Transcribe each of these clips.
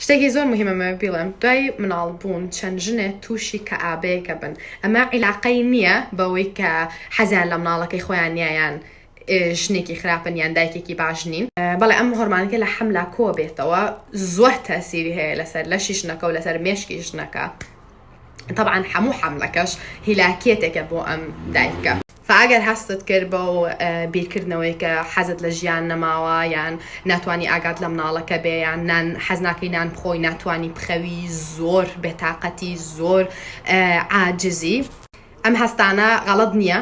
شتێکی زۆر موهیمە مەوێ بیڵێم دوای مناڵ بوون چەند ژنێ توشی کەئابەیەکە بن ئەمە عیلاقەی نیە بەوەی کە حەزیان لە مناڵەکەی خۆیان نیە یان ژنێکی خراپن یان دایکێکی باش نین بەڵێ ئەم هۆرمانەکە لە حەملا کۆ بێتەوە زۆر تەسیری هەیە لەسەر لەشی ژنەکە و لەسەر مێشکی ژنەکە تەبعەن هەموو حەملەکەش هیلاکیەتێکە بۆ ئەم دایکە. فا ئەگەر هەستت کرد بەو بیرکردنەوەی کە حەزت لە ژیان نەماوە یان ناتوانی ئاگات لە مناڵەکە بێ یان نان حەز ناکەی نان بخۆی ناتوانی بخەوی زۆر بێتاقەتی زۆر عاجزی ئەم هەستانە غەڵەت نییە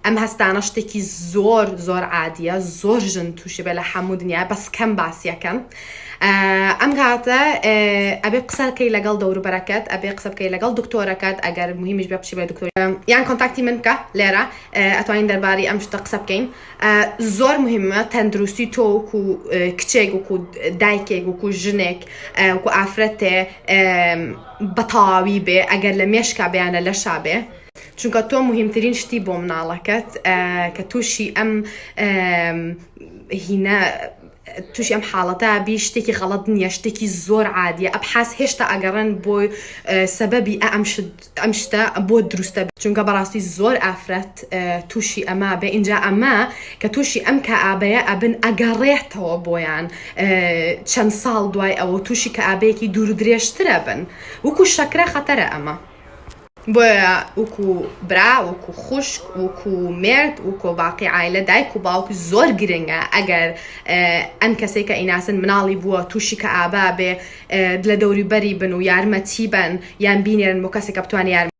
ئەم هەستانە شتێکی زۆر زۆر عادیە زۆر ژن تووشی بێ لە هەموو دنیا بەس کەم باسیەکەن ئەم کاتە ئەبێ قسە بکەی لەگەڵ دەوروبەرەکەت ئەبێ قسە بکەی لەگەڵ دکتۆرەکەت ئەگەر مهمیش بێ بچی بە دکتۆر یان contact ی من بکە لێرە ئەتوانین دەرباری ئەم شتە قسە بکەین زۆر مهمە تەندروستی تۆ وەکو کچێک وەکو دایکێک وەکو ژنێک وەکو ئافرەتێ بەتەواوی بێ ئەگەر لە مێشکا بێ یان لە لەشا بێ چونکە تۆ مهمترین شتی بۆ مناڵەکەت کە تووشی ئەم هینە تووشی ئەم حاڵەتە بی شتێکی غەڵەت نییە شتێکی زۆر عادیە ئەبحاس هێشتا ئەگەڕێن بۆ سەبەبی ئەم ئەم شتە بۆ دروستە چونکە بەڕاستی زۆر ئافرەت تووشی ئەمە بێ ئینجا ئەمە کە تووشی ئەم کەئابەیە ئەبن ئەگەڕێتەوە بۆیان چەند ساڵ دوای ئەوە تووشی کەئابەیەکی دوور درێژترە بن وەکو شەکرە خەتەرە ئەمە. بۆیە وەکو برا وەکو خوشک وەکو مێرد وەکو باقی عایلە دایک و باوک زۆر گرنگە ئەگەر ئەم کەسێک کە ئیناسن مناڵی بووە تووشی کە ئابا بێ لە دەوری بەری بن و یارمەتی بن یان بینێرن بۆ کەسێک کە بتوانێت یارمەتی.